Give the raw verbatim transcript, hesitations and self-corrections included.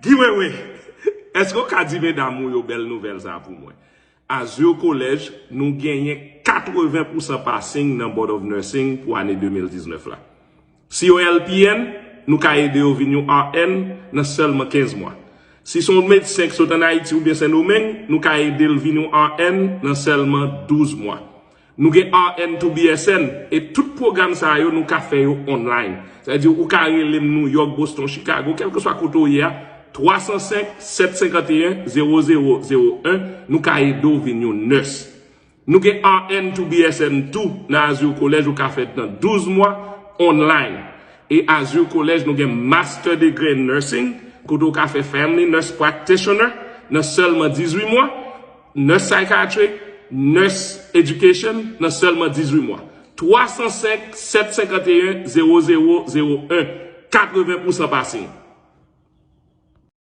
Giwewe, èske w ka di medam ou yo bèl nouvèl sa pou mwen? Azur College, nou genyen katreven pousan passing nan Board of Nursing pou ane de mil diznèf la. Si yo L P N, nou ka ede yo vin yon R N nan sèlman kenz mwa. Si se yon medsen ki sot ann Ayiti oubyen Sendomeng, nou ka ede l vin yon R N nan sèlman douz mwa. Nou gen R N to B S N, e tout pwogram sa yo nou ka fè yo online. Sa vle di ou ka rele m New York, Boston, Chicago, kèlkeswa kote w ye a, twa san senk, sèt senkanteyen, zewo zewo zewo en, nou ka ede w vin yon nurse. Nou gen R N to B S N tou nan Azur College, ou ka fè nan douz mwa online. E Azur College, nou gen Master Degree in Nursing, kote ou ka fè Family Nurse Practitioner nan sèlman dizuit mwa, Nurse Psychiatric, Nurse Education nan sèlman dizuit mwa. Twa san senk, sèt senkanteyen, zewo zewo zewo en, katreven pousan passing.